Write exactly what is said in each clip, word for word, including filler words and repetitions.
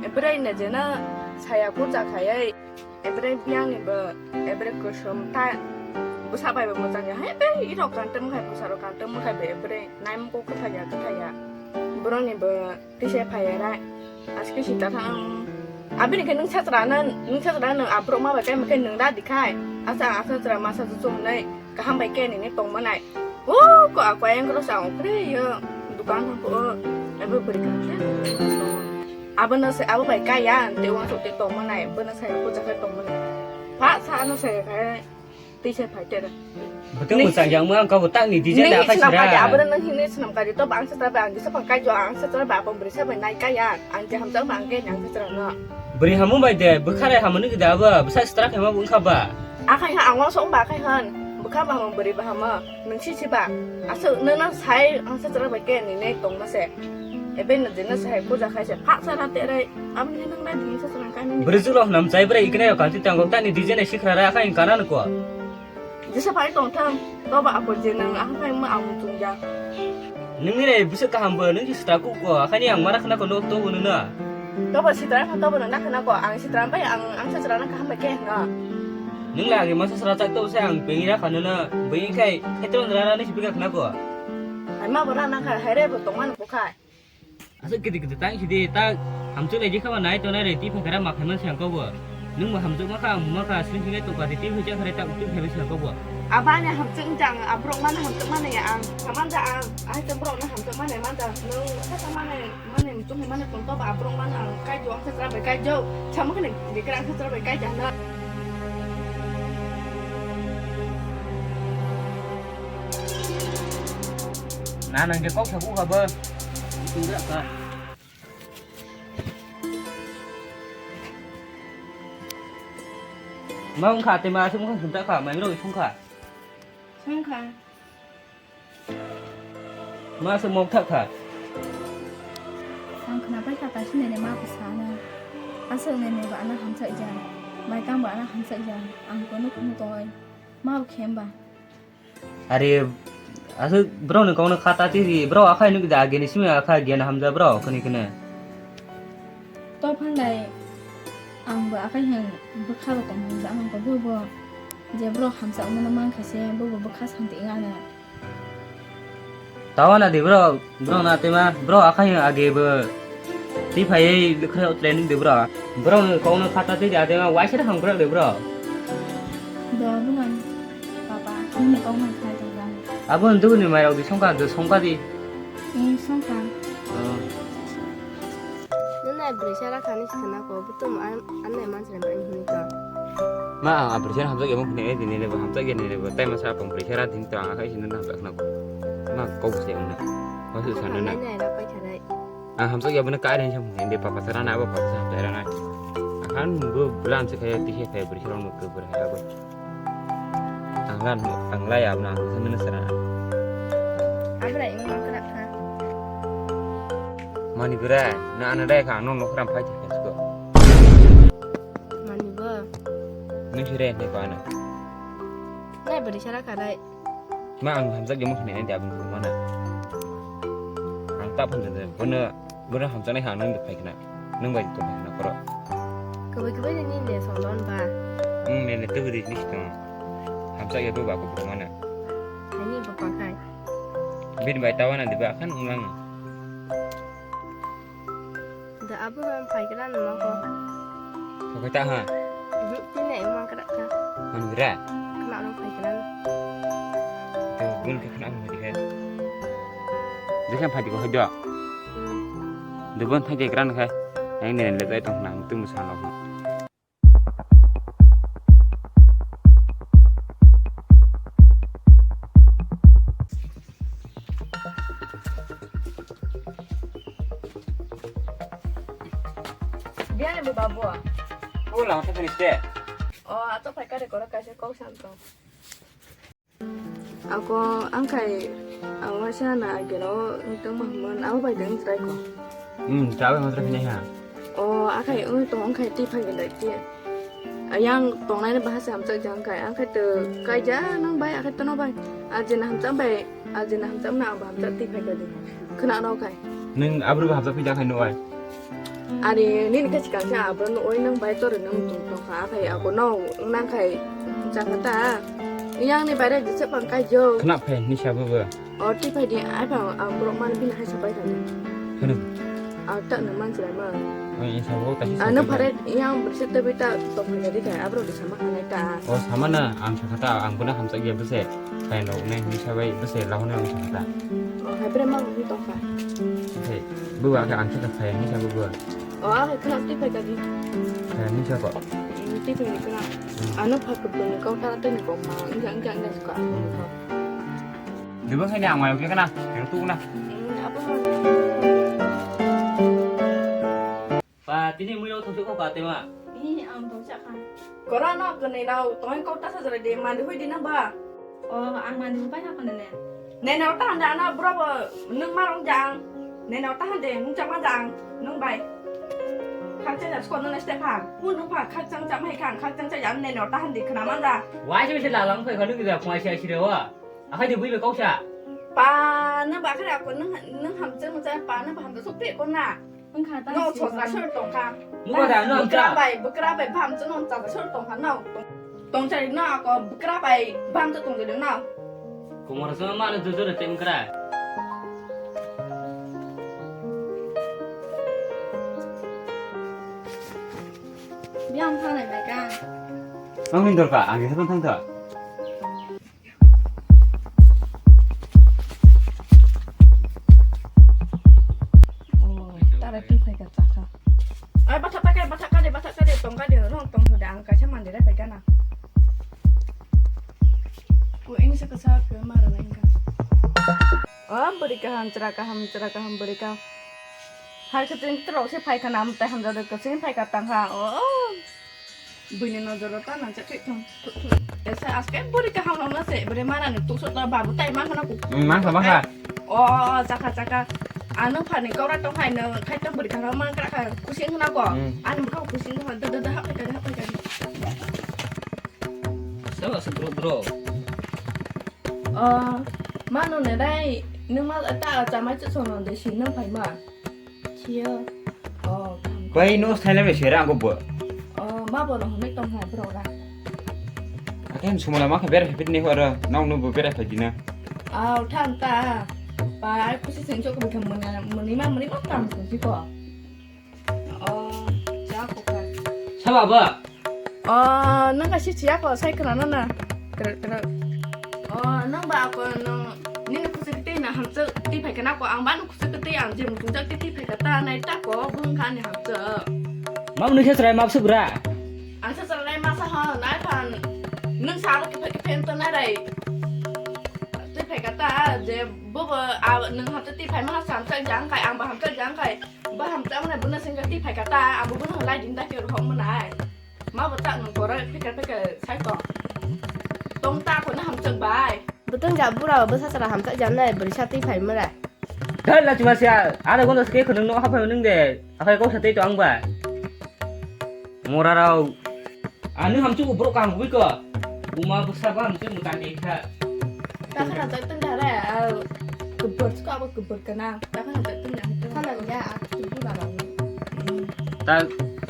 Ebrai na jena saya kurja khayai. Ebrai biang ni bo, ebrai kusum ta. Busa bai bo mojang ya. Hai bai iro kantam khai, busa ro kantam khai be ebrai. Naim ko kutha ya, kutha ya. Borok ni bo tisa phai rai. Aske sita thang. Abini ke nung satra na, nung satra nung abrok ma bai kai ma ke nung da dikhai. Asa asa satra masa tu sum nai. Kaham bai ke ni ni tong manai. O ko akwa yang kro sa ong kre yo. Dukan thang ko. Ebo beri kan. Abo no se abo bai kaya te wang so te tong manai. Bo no sa ko jakai tong manai. Pa sa no se kai. Tisa phai te da. Bwtang bwchang yang mang kau tak ni design ni da akai sira. Abo nang hini snam kari to bang satra bang disa phang kai jo ang satra ba pom bri sa bai nai kaya. Ang je hamjak bang ke nang satra no. Bri hamu bai de bwkhare hamu ni da ba bwsa stra khe ma bwkha ba. Akai ha ang wang song ba akai han. Bwkha ba mo bri ba hama. Nung si si ba. Aso nana sai ang satra bai ke ni ne tong ma se. Ebe no jena sai puja khai se phak sa na te rai. Am ni nang na di sa sarang kami. Bri julo nam chai bra ikne yo kanti tang gok tani di jena sikra ra khai kana no ko. Jesa phai tong thang. To ba apo je nang ah phai ma ang tung ja. Nung ni re bisa kaham bo nung sitra ku ko akhani ang mara khna ko no to bo nuna. To ba sitra kha to bo nang na khna ko ang sitra bai ang ang sitra na kaham bai ke na. Nung la agi masa sra chak to se ang pengi ra khana na bui khai khetron ra ra ni sibika khna ko. Ai ma bo ra na kha hai re bo tong ma no ko khai. Aswk kiti kiti tang sidi ta hamchwk lai jikha ba nai to nai re ti phai kara ma phai man siang ko bo. Nung bo hamchwk ma kha ang ma kha sing sing to ka ti phai ja khare ta utu phai siang ko bo. Aba ne hamchwk jang abrok ma na hamchwk ma ne ang saman ja ang ai to brok na hamchwk ma ne man ja nung sa sa ma ne ma ne muchung ma ne tong to ba abrok ma na ang kai jo ang sa sa bai kai jo sama kha ne de kra ang sa sa bai kai ja na. Na nang je kok sa ku ka ba. Tung ja ka. Ma wng kha, tei ma aswk wng kha, sung ta kha, mai rok sung kha. Sung kha. Ma aswk mok thak kha. Ang khna pai kha, kaisa nene ma kha sana. Aswk nene ba ana hamsa ija. Mai tang ba ana hamsa ija. Ang kono khunu tongoi. Ma bo khem ba. Are, aswk borokni kokno kha ta twi di, borok akhai nuk da, ageni simi akha giyan hamjak borok, kwnwi kwnwi. To phanai, ang bo akhai hwn bwkha bo tong hamjak, ang bo bo je borok hamjakmano mankha se, bo bo bwkha santi wngya na. Tawana di borok. Borok na atema, borok akhai age bo. Twi phaiwi lwkhra training de borok. Borok ni kokno kha ta twi de atema waisa de hamkrak de borok. Do bungan papa, nini kokno khai tong jang. Abo ndu ni mai rok di songkha, do songkha di. Ni songkha. Oh. Nini bwrwi sara khani sikha na ko, butum an, an nai man srem ani hini to. Ma ang abrwi sara hamjak emo hini, eh, dini lebo hamjak ya ni lebo, tai masa apong bwrwi sara dini to ang akhai sini hamjak na ko. Ma kok se ang na. Kok se sana na. Nai nai ra pai kharai. Ang hamjak ya bwno kai ren sam hini, papa sara na abo papa sara na. Akan bu bulan se kaya tihe kaya bwrwi sara mo ke bwrwi abo. Ang lan, ang lai abna ang sana na sara. Abra imo mangkrak kha. Mani bwrai, na ana dai kha, ang nokno khram phai thai kha siko. Mani bo. Nung si re ne ko ana. Nai bari sara kha dai. Ma ang hamjak de mo khne ne abun ko mana. Ang ta phun de bono, bono hamjak nai ha nang de phai khna. Nung bai to phai khna koro. Kabo kabo ni ne song don ba. Nung ne ne tu di ni to. Hamjak ya do ba ko mana. Ani bo pa khai. Bin bai tawana di ba kan ulang. Da abo han phai kra no ko. Ko ta ha. Tine ma kra ka. Man gra. Kna no phai kra. To bun ke kna mo di he. Jekhan phai di ko do. Dubon thai ke kra no khai. Yang ne le tai tong nang tu musa no. Biar ibu babu. Oh, lama saya finish deh. Oh, atau pakai rekor kasih kau santo. Ako angkai ang waisa na ageno wngtong mahmon abo bai deng trai ko. Hmm, chawi hon trai ha. O akai wngtong angkai ti phai gele ti. Yang tongnai ni bahasa hamchak jang kai, ang khai to kai ja nang bai, ang khai to no bai. Ajina hamchak bai, ajina hamchak na ang hamchak ti phai kadi. Khna no kai. Nung abro hamchak pi jang khai no bai. Ari nini khe sikang sa abo no oi nang bai tor nang tung tong kha, akhai abo no nang khai chang kha ta. Yang ni bare jese pang kai jo. Khna phe ni sa bo bo. O ti phai di ai pha ang borok man bini hai sa pai thani. Khna. A ta no man jira ma. Oi sa bo ta si. A no phare yang berse te bita tong phai di kai abro di sama khanai ta. O sama na ang sa kha ta ang bona hamsa ya bese. Kai no ne ni sa bai bese la hone ang sa kha ta. O hai bre ma ni tong kha. Hey, bo wa khe ang sa kha ni sa bo bo. O, a hai khna twi phai kadi. Hai, nung sa ko? Twi phai ni khna. Ano phai khe bini kok thara twi ni kok ma, wngkha, wngkha, wngkha, wngkha. Dibang hai ni ang mayo khe khna, yang tu na. Abo. Pa, tini mui rok thangsu kok ka tema. Ni ang thangsa kha. Kora no kene rao, tong kok ta sa jare de, mandi hui di nang ba. O, ang mandi hui pai ha kene ne. Nene ota hande ana bro bo nung ma rong jang. Nene ota hande nung chama jang. Nung bai. Khakchang ja skon nung step ha. Mu nung pha khakchang chama hai khang khakchang cha jang nene ota hande khna man ja. Wai se se la lang phai khanu gida khwai se sire wa. Akhai de bui be kok sa. Pa nung ba khara ko nung nung ham chang cha pa nung ba ham sok pe ko na. Wngkha ta no si sodra ba. Sor tongkha. Muga da no bwkra cha. Bai, bwkra bai bam chwng no cha sor tongkha no. Tongchari no ako bwkra bai bam chwng tongchari no. Kumar sama mana jujur tem kra. Biang thanai bai ka. Ang ni dorka, ang ni thang thang. Oi, tara twi phai ka chakha. Ai, batha ta kai, batha ka de, batha ka de, tong ka de, rong tong de, ang kaisa mandi rai phai gana. Ko ini se kasa ke mara nai ka. Ah, bwrwi kaham, chwra kaham, chwra kaham, bwrwi kaham. Hai khe chwng trok se phai kha na, amtai hamjak de, kwchwng phai ka tang kha. Oh. Buini nojoro ta nang chakhe thum, thum, thum. Esa aske buri kaham rok na se, buri mara ni tuk sot na babu tai mang khana ku. Hmm, mang kha, mang kha. O, o, o, chakha, chakha. Ano phani kora tong hai no, khai tong buri kaham mang kra kha, kusing khana ko. Hmm. Ani bukha kusing khana, da, da, da, hap khai, da, hap khai. Sabo se bro, bro. O, mano ne dai, nung ma ta chamai chu sono de si nung phai ma. Chiyo. Oh, kam. Bai no style bai sera ang bo. Oh, ma bo no hone tong ha bro ra. Akan sumala ma kha berai phit ni horo, nong no bo berai phit dina. Aw, tham ta. Pai pusi sing chok bi kam mani, mani ma, mani ma kam sing si ko. Oh, ja ko ka. Saba ba. O, nang kaisa chiya ko, sai khna na na. Kwrwk, kwrwk. O, nang ba ako, nang nini kuchuk twi na hamchuk twi phai khna ko, ang ba nang kuchuk twi ang je muchungjak twi twi phai kha ta nai ta ko, bung kha ni hamchuk. Mam nui khe chwrai map suk ra. Ang sa chwrai ma sa ho, nai phan nang sa ro khe phai khe phen to nai rai. Twi phai kha ta, je bo bo, a, nang hamchuk twi phai ma sa hamchuk jang khai, ang ba hamchuk jang khai. Ba hamchuk ma nai bo na sing twi phai kha ta, ang bo bo na lai din ta khe ro hom ma nai. Ma bo ta nung korai phikar phikar sai tong. Tong ta ko na hamchak bai. Butun ja bura bo sa sara hamchak jam nai bwrwi sa twi phai mara. Dal la chuma sia, ada gono ske khunung no hapai nung de. Akai ko sa tei to ang ba. Mora rau. Anu hamchak bro kang bui ko. Uma bwsa ba hamchak mutan de kha. Ta khana jai tun da re, a, kubur ko abo kubur kana. Ta khana jai tun da. Khana ya, a, kubur ba. Ta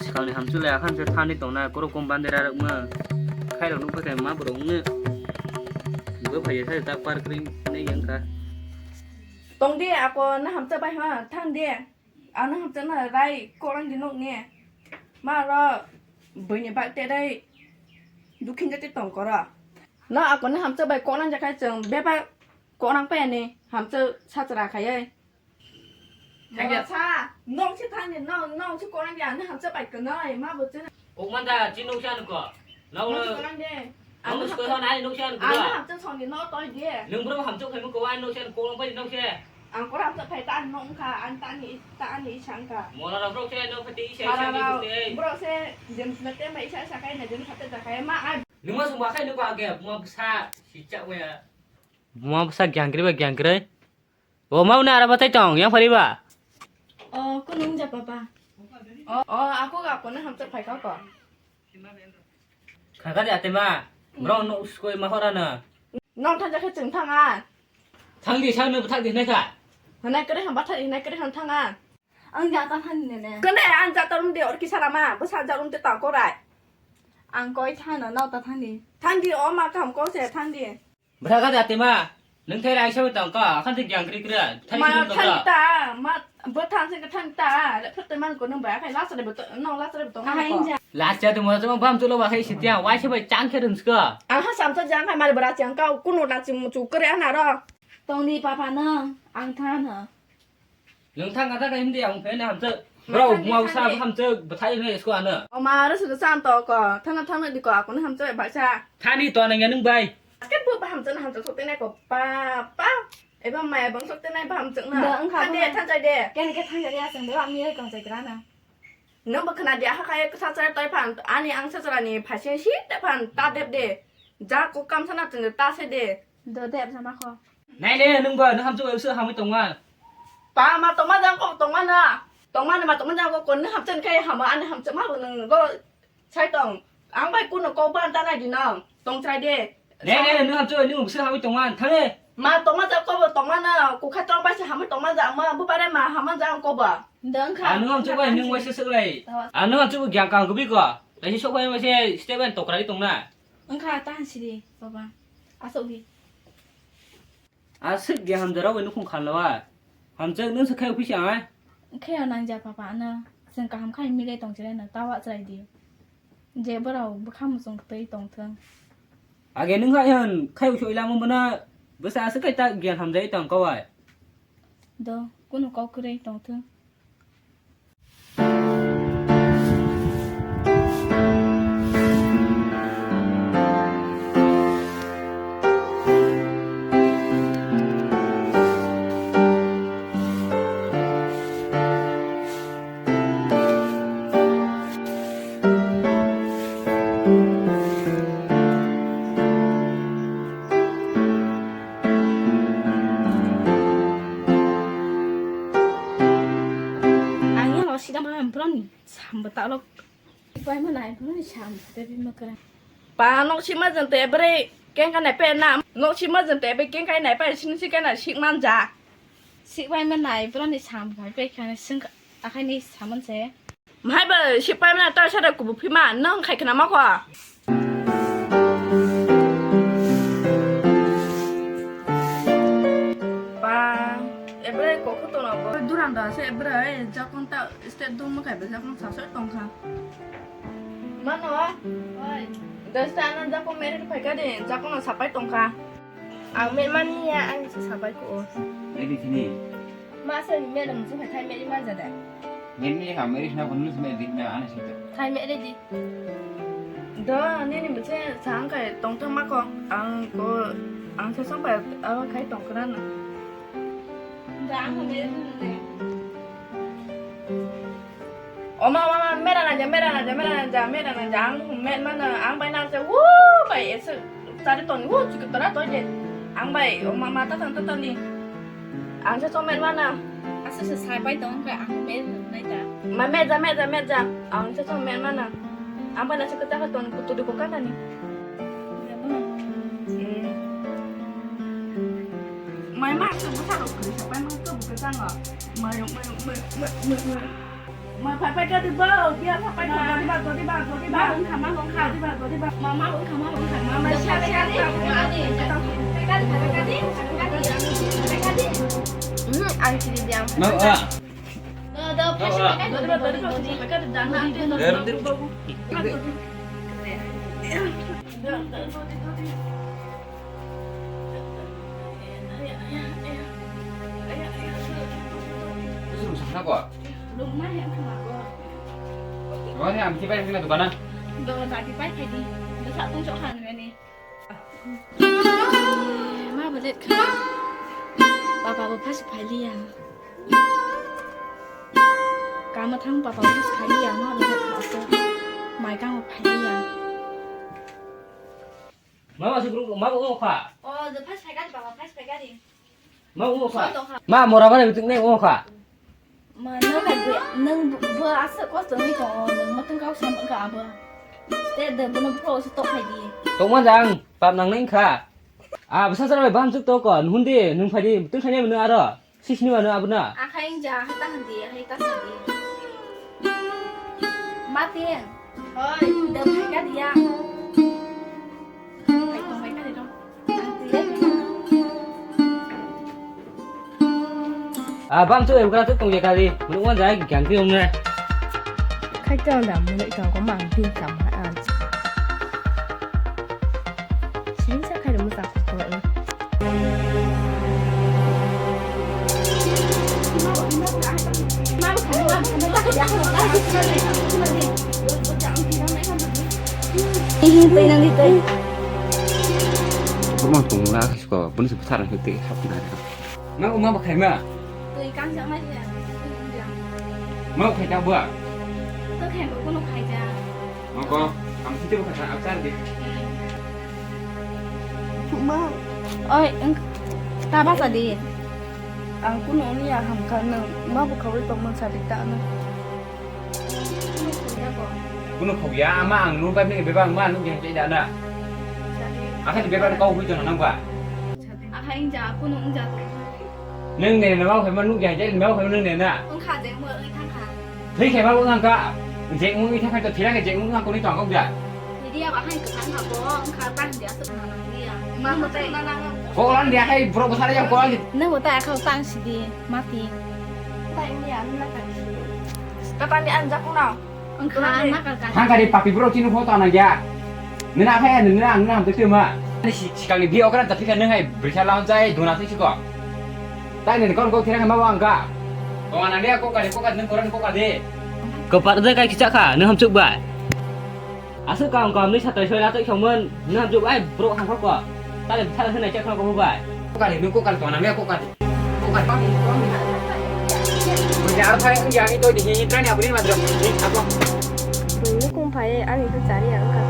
swkangni hamchwlwi akhan se thani tongna, korok kom bande ra rwkma. Khairok nukha khe ma borok wngno. Bo phaiya sa tak par kring nei yang kha. Tong di, ako na hamchwk bai ha, thang di. Ano hamchwk na rai, korang di nukni. Ma ro, buini bak te rai, dukhin jati tong koro. No, ako na hamchwk bai korang jakhai chwng, bebak korang pai ani, hamchwk sachra khaiwi. Thangya. Sa, nong si thani, nong, nong si korang ya, ani hamchwk bai kwnoi, ma bo chwng. Kok man da, chi nong si ano ko. Nong Nong si lo. Korang de. Nong si ko, nai nong si ano ko. Ani hamchwk song ni no toi de. Nung bro hamchwk khai mo ko, ai nong si ano ko, nong bai nong si. Ang korang hamchwk khai ta ani nong kha, ani ta ani, ta ani isang kha. Mora rok bro se no phati isa isa ni bro se. Bro se, jem na te ma isa isa khai na, jem sa te ja khai ma ai. Nung ma sung ba khai nung ba ge, ma sa, si cha wa ya. Ma sa gyang kri ba gyang kri. O, mau na ara batai tong, yang phari ba? O, kunung ja papa. O, o, ako ga kono hamchwk phai ka ko. Khakha de atema. Borok no skoi ma hora na. Nong thang jakhe chwng thang a. Thang di, sang no thang di hinai kha. Hinai kre ham bathai hinai kre ham thang a. Ang jata thang di nene. Kene ang jata rum de or kisa rama. Bwsa jarum te ta korai. Ang koi thang na nota thang di. Thang di o ma kam ko se thang di. Bwrha gada tema, nwng thai raisa bai tong kha, akhan thai gyang kri kri, thai Ma sini tong kha. Thang ta, ma, bo thang sing thang ta, le phut man ko nung ba khai last re bo to, no last re bo to. Kahai ko. Inja. Last ya to mo jama bam chulo ba khai sitia, wai se bai chang khe rung ska. Ang ha sam to jang khai mal bra chang ka, kunu na chim chu kre ana ro. Tong ni papa na, ang tha na. Nwng thang kha ta kha hindi ang phe na hamchwk. Bro, thang di, mua thang sa di. Hamchwk, bwthai no esko ano. O ma, ro su san to ko. Thang thang di ko, akon hamchwk bai sa. Thani to nang ya nwng bai. Ke bu ba hamchwk na hamchwk sok tenai ko. Pa, pa. Eba mai bang sok tenai ba hamchwk na. Da, wngkha thang de, bo na. Thang jai de. Ken ke thang jai ya seng de, ami ai kong jai gra na. Nwng bo khna di, aha khai kha sa toi phan. Ani ang sa ni phasen si te phan ta dep de. Ja ko kam sana teng ta se de. Do dep sama kho. Nai le, nwng bo, nwng hamchwk bai usu hamwi tongma. Pa, ma tongma jang ko tongma na. Tongma na ma tongma jang ko kon nwng hamchwk khai hama ani hamchwk ma bo nwng go sai tong. Ang bai kuno ko ban ta nai di nang. Tong chai de. Nai le, nwng hamchwk bai nwng usu hamwi tongma, thang le. Ma tongma jang ko bo tongma na. Ku kha tong bai se hamwi tongma jang ma bu pare ma hama jang ko ba. Dang kha. Ang nwng hamchwk bai nwng bai se swk lai. Tawa. Ang nwng hamchwk bai gyang kang kubi ko. Lai se sok bai bai se step bai tokrai tong na. Wngkha ta han sidi, baba. Asok di. Aswk de hamjak rok bai nukhung khan lawa. Hamjak nwng se khai office ang ai. Khe o nangja papa ano. Chwng kaham khai mile tong chile no tawa chwrai di. Je borok bwkha muchung twi tong thung. Age nwng hai hwn khai office o ilamo mona bwsa aswk khai ta gyan hamjai tong kawai. Do kunu kok kwrwi tong thung. Ang yang lo sidang ma broni sam bata lo. Pai ma nai broni sam bata bi ma kara. Pa nok si ma jeng te bre keng ka nai pe na. Nok si ma jeng te bre keng ka nai pe sin si ka na sik man ja. Sik pai ma nai broni sam pai pe ka na sing akai ni saman se. Mahai ba sipai mano ta sara kubu phima nang khai khna ma kho. Ba, ebre kokho tono bo. Duran da se ebre, jakon ta state dum khai ba jakon sa sa tong kha. Mano? Oi. Dasta anan jakon meri khai ka de, jakon sapai tong kha. Ang met mani ya, ang se sapai ko. Meri sini. Ma se ni met mo se khai meri man ja da. Nini ha meri na ko nus me di na ana sito. Khai me re di. Do nini mo se sang khai tong tong ma ko ang ko ang se song pa awa khai tong kra na. Da ang me re di. Oma oma oma mera na ja mera na ja mera na ja mera na ja ang met mana ang bai na se wu bai ese. Tari toni wo chukit tora toi de. Ang bai o ma mata tang tang tani. Ang se chomet mana. Asa se sai pai tong ka ang me nai ta. Ma me ja me ja me ja. Ang se chomet mana. Ang bai na se kata ka ton kutu du ko ka tani. Mai ma se busa ro kri sa pai ma ko bu ka tang. Mai mai mai mai mai. Ma phai phai ka di ba, dia phai phai ka di ba, di ba, di ba. Ma hung kha, ma hung kha. Di ba, di ba. Ma, ma hung kha, ma hung kha. Ma, ma sha sha di. Ma di. Phai ka di, phai ka di, phai ka di. Phai ka di. Hmm, ang chiri di ang. No, ah. Do, do, phai phai ka di, do, do, do, do. Phai ka di, dan na. Dari, dari. Sum sakna ko? Lungma yang kena ko. Wani am kipai kena dukana? Do, tadi pai tadi. Dosa tungcok han ini. Ma belet ka. Papa bo phasi phailiya. Kama thang papa bo phasi phailiya, ma belet ka so. Mai kang bo phailiya. Mama se group ma bo kha. O, je phas phai gari baba, phas phai gari. Ma bo kha. Soto kha. Ma mora bare bitik ne bo kha. Ma nang hai bo, nang bo, bo asa kosto ni to, nang ma tang kau sam ka abo. Stay de, bono bro se tok khai di. Tongma jang, pap nang nai kha. Ah, bwsa chara bai bam chuk tok ko, nuhun di, nung phai di, tun khai nai mano aro. Sisni mano abono. Akhai ja, hata handi, hai ta sandi. Matin. Oi, de phai ka dia. Hai tong bai ka di dong. Ah, bam tu em kala tu tong ya kali. Munu wan jai gan pi ong ne. Khai tong da munu tong ko mang tin kam ha an. Sing sa khai mu sa ko. Ih, tei nang di tei. Buma tong la ko, buni se bwthar ang tei hap na. Ma, ma, ma, khai ma. Twi kang jang ma ya. Ma khai ta bua. To khai bo kono khai ja. Ma ko, ang site bua khai ta, ang sar di. Ma. Oi, ang ta ba sa di. Ang kuno ni ya ham kha nang, ma bu khawi tong man sa di ta na. Kuno khogya, ama ang nu bai ni bebak ma nu yang cai dana. Akhai bebak kau hui jona nang ba. Akhai wngja, kuno wngja to. Nang ne na mau khai ma nu yang cai mau khai nang ne na. Wngkha je mo oi thangkha. Thei khai ma wngkha. Je mo oi thangkha to thira ke je mo wngkha kuni tong kok ja. Media ba hai kwthang ha bo wngkha ta hindi asuk na nang dia. Ma mo tai. Ko lan dia hai bro ko sare jam ko lan. Nang mo tai akhau tang sidi mati. Tai ni an na kan. Kata ni an jakuna. Wngkha na kaka. Hangkari papi bro chini photo na ya. Nina kaya nina nina hamte tema. Ni si sikang ni bi okra tapi kan nang hai brisa lawan jai dona sih siko. Tai ni kon ko kira ma wang ka. Ko ana dia ko kari ko ka nang koran ko ka de. Ko par de kai kicha kha nang hamchuk bai. Aswk kaham kaham ni satai soi latok songmon, nang hamchuk bai borok hangkha ko. Tale bwsala se nai chakha ko bai. Kokari, nung kokari tong nang ya kokari. Kokari. Bwrwi aro phai wngya ani toi di hi hi trani aboni madra hi thabo. Bwrwi nukung phai ani khe chari ang kha.